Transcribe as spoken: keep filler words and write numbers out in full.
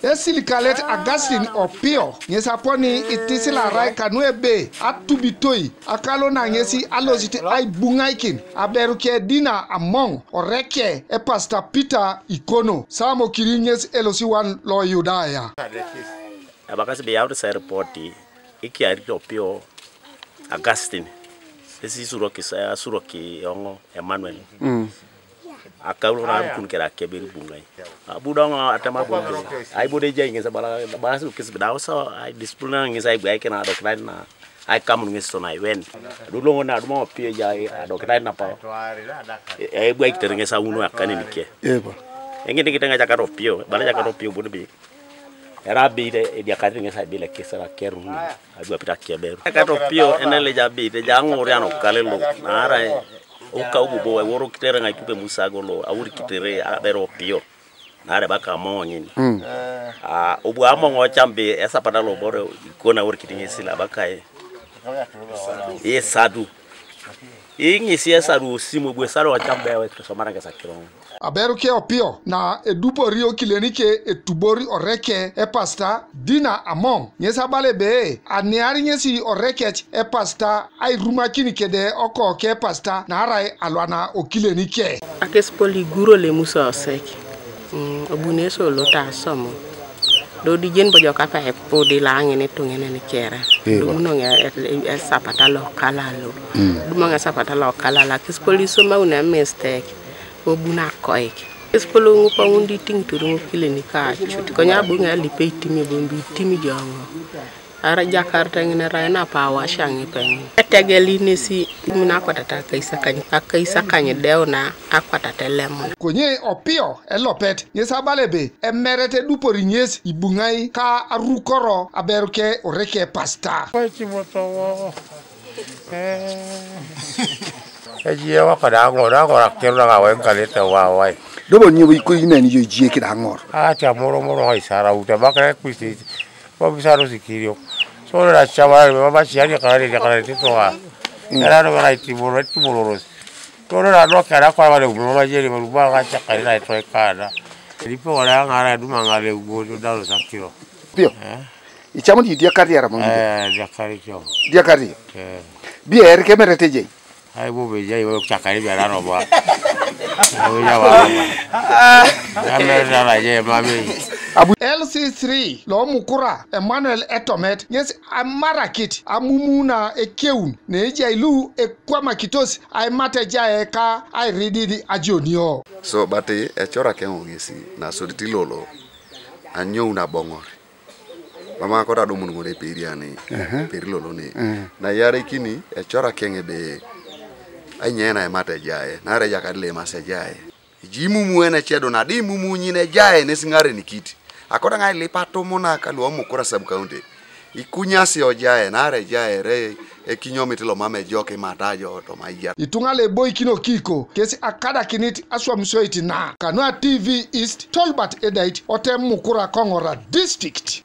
Esili kalet Augustine Opio ŋes aponi itisilarai kanu ebe atubitoi akalo na ŋes alosit aibuŋaikin aberu ke Dina Amoŋ oreke epasita Peter Ikono, Sam Okiri ŋes elosi wan lo Yudaya. Abakasi biyaut sa ripoti ikiarit Opio Augustine, esi isurokis, asuroki eoŋ Emmanuel. Akaulo na arukun kere akeber ibuŋai. Abu doŋ atem abu ebe, aibo da ejai ŋes abala, abala kesi bidau so, ai discipline ŋes aibwaikin adokitai na, aikamun ŋes tona iwen. Aduloŋ na adumo Opio ejai adokitai napa, aibwaikitere ŋes auno akanin ke. Eba. Eŋitikite ŋes ejakat Opio, bala ejakat Opio buni bi. Era abeit ediakarit ŋes abeit ekisera keruni, abu apita keberu. Ejakat Opio enelej abeit, eja aŋorian okale lo, naarai ukau bobo eworokitere ŋaipupe Musa golo, aurikitere aberu Opio. Naarai baka amoŋo ŋin. Mm. Ah, obu amoŋo ocambi esapata lobore ikona aurikit ŋesi labakai. Isadu. Iŋisi esadu osimu, obu esadu ocambi ewe kisomara ŋes akiro. Aberu ke Opio na edupori okileni ke etubor oreke epasita Dina Amoŋ, ŋes abala ebe aniar ŋesi orekec epasita airumakin kede okoke epasita naarai alwana okileni ke. Akesipol iguro lemuso osek, mm, obunio so loto asomo. Do dijen bojo kapa epudi laŋin ituŋenen kere. Eba. Dumuno ŋe-, e-, e-, esapata lokalalo. Mm. Dumo ŋe esapata lokalalo, akesipol isomaun emistek. Obun akoik. Esipoloŋ ŋupaŋun ditiŋitor ŋukileni kacut, konye abu ŋa alipe itimi bombi itimi joŋo. Arajakarta ŋin erai napa awasia ŋipeŋ. Etegelinesi imun akwatat akaisakany, akaisakany deuna akwatat elemun. Konye Opio elopet ŋes abala ebe emeret edupori ŋes ibuŋai ka arukoro aberu ke oreke epasita. Ejie waka da aŋor, da aŋor akeru da awai ŋkalet awai. Dobo nyo iko ina ni yo jie kida aŋor. Ati amoro moro ŋa isaraut, ebakara Kristo, baba isaro sikiriok. So da chama, baba chiari kana de kana de toa. Era do kana itimoro, itimoro ros. So da no kana kwa wale umo ma jeri ma ruba ka chakari na itoi kana. Lipo wala ŋara duma ŋale ubo do daro sakiro. Pio. Eh? Icamun di diakari ara mangide. Eh, diakari kio. Diakari. Eh. Bi er ke mere teje. Ai bo be jai bo chakari bi ara roba. Ai bo jaba roba. Ya mere na la je mami. Abu L C three lo Mukura Emmanuel Etomet ŋes amarakit amumuna ekeun ne ejai lu ekwamakitos aimate jae ka airidid ajonio. So bati echora ke ŋesi na soditi lolo. Anyou na boŋor. Mama kota adumun ŋun eperiani. Aha. Peri lolo ne. Aha. Na yarekini echora keŋ ebe. Ainye na emate ejae, nare ejakari le emase ejae. Eji imumu ene chedo na di imumu nyin ejae nesi ŋarenikit. Akoda ŋa ilipa atumuna kalu Mukura sub county. Ikunyasi ojae, nare ejae ere ekinyomit lomam ejok imata jo toma iyat. Ituŋa leboikino kiko kesi akadakinit aswamisoit na Kanua T V East, Tolbert Edait, otem Mukura Koŋora District.